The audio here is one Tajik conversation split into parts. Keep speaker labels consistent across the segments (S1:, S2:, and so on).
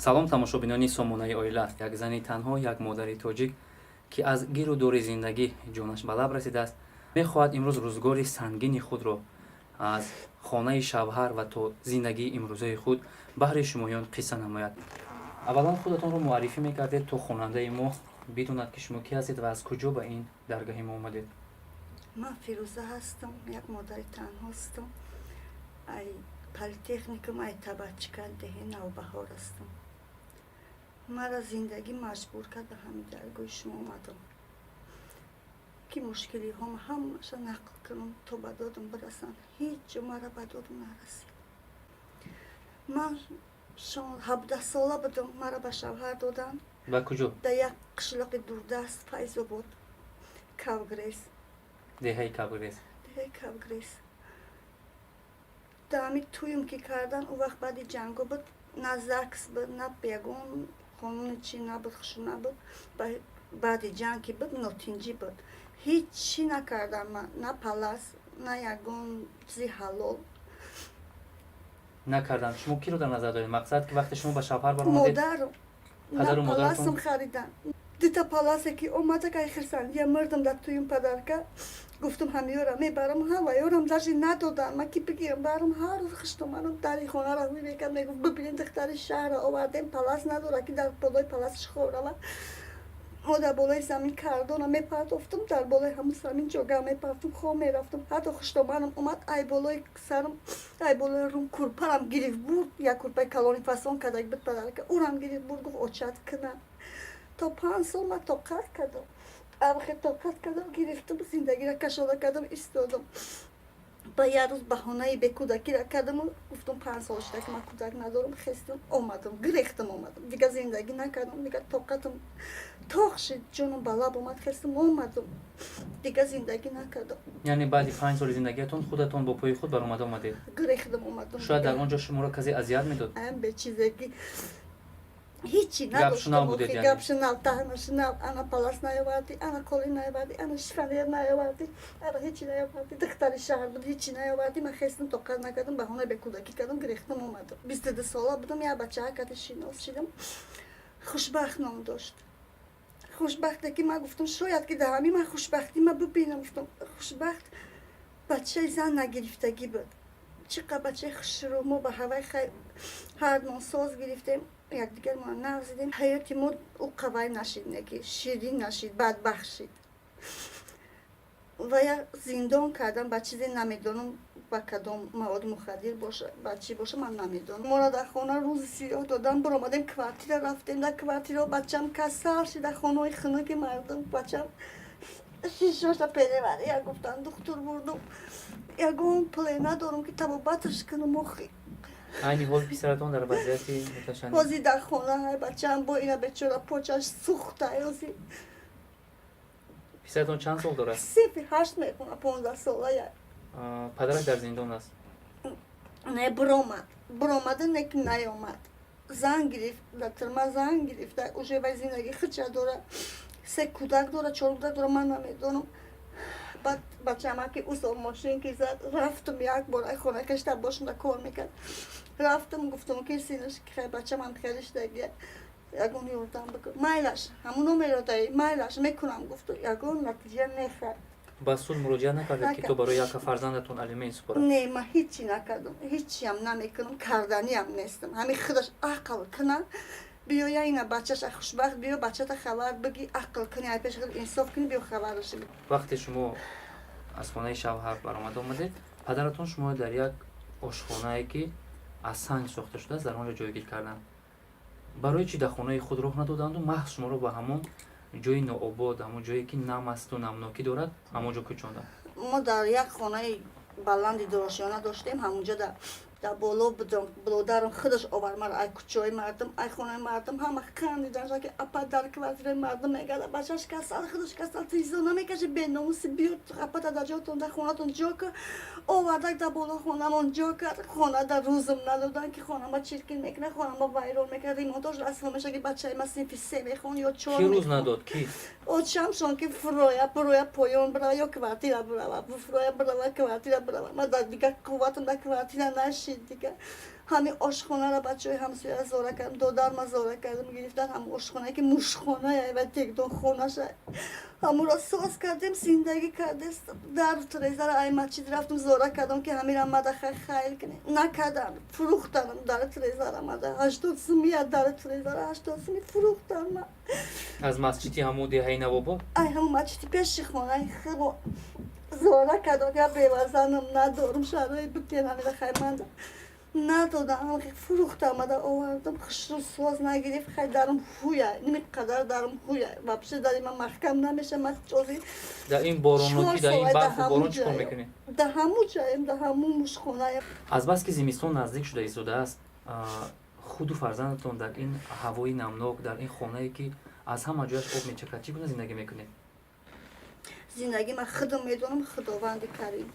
S1: Салом, тамошобинони сомонаи «Оила». Як зани танҳо, як модари тоҷик, ки аз гиру дори зиндагӣ ҷонаш ба лаб расидааст, мехоҳад имрӯз рӯзгори сангини худро аз хонаи шавҳар ва то зиндагии имрӯзаи худ баҳри шумоён қисса намояд. Аввалан худатонро муаррифӣ мекардед, то хонандаи мо бидонад, ки шумо кӣ ҳастед ва аз куҷо ба ин даргоҳи мо омадед.
S2: Ман Фирӯза ҳастам, як модари танҳостам, ай политехникум, ай Табачка, деҳи Навбаҳор ҳастам. Мара зиндагӣ маҷбур кард, ба ҳамин даргоҳи шумо омадам, ки мушкилиҳом ҳамаша нақл кунам, то ба додам бирасанд. Ҳеҷ ҷо мара ба додам нарасид. Ман 17 сола будам, мара ба шавҳар доданд.
S1: Ба куҷо?
S2: Дар як қишлоқи дурдаст, Файзобод, Кавгрес.
S1: Деҳаи Кавгрес.
S2: Деҳаи Кавгрес. Дар ҳами туюм ки кардан, он вақт баъди ҷанго буд, на ЗАГС буд, на ягон қонуни чӣ набуд, хушу набуд. Баъди ҷанг ки буд, нотинҷӣ буд. Ҳеҷ чӣ накардам ман, на палас, на ягон чизи ҳалол.
S1: Накарданд. Шумо киро дар назар доред? Мақсад, ки вақте шумо ба шавҳар баромадед?
S2: Модарам.
S1: Падару
S2: На
S1: модаратон?
S2: Паласам харидан. Дута паласе ки омада, кай хирсандия мурдам, дар туюм падарка гуфтам, ҳамиёра мебарам, ҳаваёрам даже надодам. Ма ки бигирам барам? Ҳар рӯз хуштоманам дари хонара ҳуй мекард, мегуфт: «Бибинед, духтари шаҳра овардем, палас надора, ки дар болои паласаш хоб равад». Мо дар болои замин кардона мепартофтум, дар болои ҳамун замин ҷога мепартум, хоб мерафтум. Ҳатто хуштоманам омад, ай болои сарам, ай болои рум курпарам гирифт бурд. Як курпаи калони фасон кардаг буд падарка, урам гирифт бурд, гуфт: «Очат кунам». То 5 сол ман тоқат кардам, авхе тоқат кардам, гирифтам, зиндагиро кашода кардам, истодам. Ба як рӯз баҳонаи бекӯдакиро кардаму гуфтам, 5 сол шуда, ки ман кӯдак надорам. Хестам, омадам, гирехтам, омадам. Дигар зиндагӣ накардам, дигар тоқатам тоқ шид, ҷоном ба лаб омад, хестам, омадам, дигар зиндагӣ накардам.
S1: Яъне баъди 5 соли зиндагиятон худатон бо пои худ баромада омадед?
S2: Гирехтам, омадам.
S1: Шояд дар он ҷо шуморо касе азият медод?
S2: Ам бечизеги ҳичи.
S1: Гапшунав будед, яъне?
S2: Гапшунав, таҳнашунав. Ана палас наёвардӣ, ана қолин наёвардӣ, ана шифоньер наёвардӣ, ана ҳичи наёвардӣ. Духтари шаҳр буд, ҳичи наёвардӣ. Ман хестам, тоқат накардам, баҳона бекӯдакӣ кардам, гирехтам, омадам. 22 сола будам, як бачаа кати шинос шидам, Хушбахт ном дошт. Хушбахте ки ман гуфтам, шояд ки дар ҳамин ман хушбахтӣ ма бибинам, гуфтам. Хушбахт бачаи зан нагирифтагӣ буд. Чӣ қадр бачаи хушрӯ. Мо ба ҳавай ҳардмон соз гирифтем, якдигармон нағз дидем. Ҳаёти мо ӯ қавай нашид, неки ширин нашид, бадбахт шид. Ва як зиндон кардам ба чизе намедонам, ба кадом маводи мухаддир боша, ба чӣ боша, ман намедонам. Моро дар хона рӯзи сиёҳ додам. Биромадем, квартира рафтем. Дар квартира бачам касал шид. Дар хонаҳои хунуки мардум бачам шишоша перевария гуфтан, духтур бурдум. Ягон пуле надорам, ки табобаташ кунам охи.
S1: Айни ҳол писаратон дар вазъияти муташаннӣ?
S2: Ҳозир дар хона ҳай бачаам, бо ина бечора почаш сӯхта ҳозир.
S1: Писаратон чанд сол дорад?
S2: Синфи ҳашт мехонад, 15 сола.
S1: Падараш дар зиндон аст?
S2: Не, биромад, биромада, не ки наёмад. Зан гирифт, дар тюрьма зан гирифта, уже вай зиндагӣ худша дора, се кӯдак дора, чор кӯдак дора, ман намедонам. Баъд бачаама ки ӯ сол мошин ки зад, рафтам як бор ай хона кашта бошунда кор мекард. Рафтам, гуфтам, ки синаш хай бачамам хеле шудагия, ягон ёрдам бикун. Майлаш, ҳамун номеро даи, майлаш, мекунам, гуфту, ягон натиҷа нехард.
S1: Ба суд муроҷиат накардед, ки то барои яка фарзандатон алимент супорад?
S2: Не, ман ҳичи накардам, ҳичиам намекунам, карданиам нестам. Ҳамин худаш ақл куна, биёя ина бачаша Хушбахт, биё, бачата хабар биги, ақл куни, ай пеши худ инсоф куни, биё, хабараши.
S1: Вақте шумо аз хонаи шавҳар баромада омадед, падаратон шуморо дар як ошхонае, ки аз санг сохта шудааст, дар он ҷо ҷойгир карданд. Барои чӣ дар хонаи худ роҳ надоданду маҳз шуморо ба ҳамон ҷои нообод, ҳамон ҷое, ки нам асту намнокӣ дорад, ҳамон ҷо кӯчонданд?
S2: Мо дар як хонаи баланди дурошёна доштем, ҳамонҷо дар боло будам. Бародарам худаш овард маро ай кӯчаҳои мардум, ай хонаи мардум. Ҳама хандидан, ки апа дар квартираи мардум мегарда, бачаш касал, худаш касал, телевизор намекаши, беномуси, биё, апата дар ҷотон, дар хонатон ҷо кар. Овардак, дар боло хонамон ҷо кард. Хона дар рӯзам надодан, ки хонама чиркин мекунад, хонама вайрон мекунад, ремонтош расво меша, ки бачаи ма синфи се мехон ё чор.
S1: Ки рӯз надод, ки?
S2: Очамшон, ки фуроя, буроя, поён бирава ё квартира бирава, фуроя, бирава, квартира бирава. Ма дар дигар қувватам дар квартира нашид дигар. Ҳамин ошхонара бачаҳои ҳамсоя зора кардам, додарма зора кардам, гирифтан. Ҳам ошхонае, ки мушхонае ва текдон хонаша, ҳамуро соз кардем, зиндагӣ кардестам. Дару трезара ай масҷид рафтам, зора кардам, ки ҳамира мада хайр кунем. Накардам, фурӯхтанам дару трезара мада. 80 сумия дару трезара, 80 суми фурӯхтам ма.
S1: Аз масҷиди ҳамун деҳаи Навобод?
S2: Ай ҳамун масҷиди пеши хонаи химо зора кардам, ки бевазанам, надорам, шароит бутен, ҳамира хайманда. Надодам, фурӯхта омада овардам. Хушрӯ соз нагирифт. Хай, дарум ҳуя, ними қадар дарум ҳуя, вообще дари ман маҳкам намеша. Ман ҷози
S1: Дар ин боронокӣ, дар ин барфу борон чӣ кор мекунед?
S2: Да ҳаму ҷаем, да ҳаму мушхонаем.
S1: Азбаски зимистон наздик шуда истодааст, худу фарзандатон дар ин ҳавои намнок, дар ин хонае, ки аз ҳама ҷояш об мечакад, чӣ гуна зиндагӣ мекунед?
S2: Зиндагӣ ман худам медонам, Худованди карим.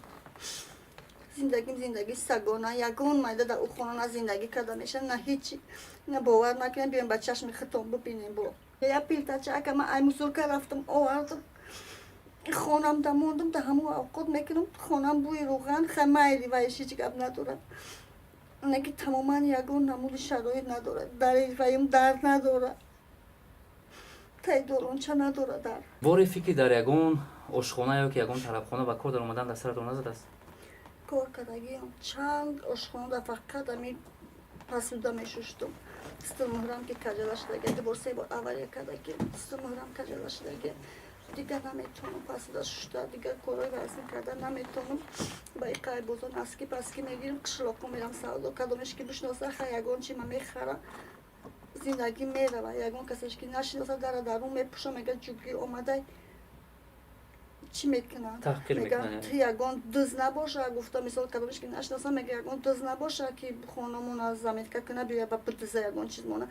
S2: Зиндагим зиндагии сагона. Ягон майда дар ӯ хона на зиндагӣ карда меша, на ҳичи. На, бовар накунем, биём, ба чашми худтон бибинем. Бо я плитача ака ман ай мусорка рафтам, овардам, хонам да мондам, да ҳамун авқот мекунам. Хонам бӯи рӯған. Хай, майли, вайш ҳеҷ гап надорад, не ки тамоман ягон намуди шароит надорад. Дари ваюм дар надорад, тай доронча надорад дар.
S1: Боре фикри дар ягон ошхона ё ки ягон тарабхона ба кор даромадан дар саратон назадааст?
S2: Кор кардагиам чанд ошхонада, фақат ами посуда мешуштум. Стулмуҳрам ки каҷала шудаги, дубор, се бор авария кардаги, стулмуҳрам каҷала шудаги. Дигар наметавонам посуда шушта, дигар корҳои вазн карда наметавонам. Ба иқай бозор носки паски мегирам, қишлоқо мерам, савдо. Кадомеш ки бишноса, хай, ягон чи ма мехара, зиндагӣ мерава. Ягон касеш ки нашиноса, дара дарун мепӯша, мега: «Ҷугӣ омадай, чӣ мекунад?»
S1: Таҳқир мекунад.
S2: Ту ягон дуз набоша, гуфта. Мисол, кадомеш ки нашиносам, мега: «Ягон дуз набоша, ки хонамона заметка куна, бия ба бидуза ягон чиз мона».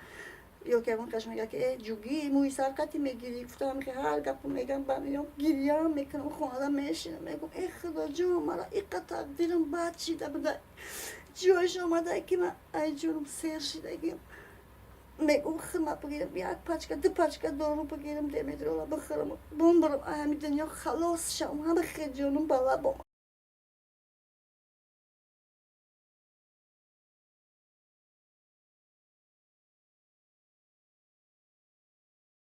S2: Ё ки ягон каш мега, ки: «Э, ҷугӣ, мӯи сарқати мегирӣ», гуфтам. Ки ҳар гапу мегам, ба меём, гирьям мекунам, хонада мешинам, мегум: «Э, Худоҷон, мара иқа тақдирам бад шида буда, ҷояш омада, ки ман ай ҷонам сер шидагим». Мегум: «Хидмат бигирам, як пачка, ду пачка дору бигирам, димедрола бихӯрам, бумбурам, ай ҳами дунё халос шавам». Ҳама хел ҷонум ба лаб омад.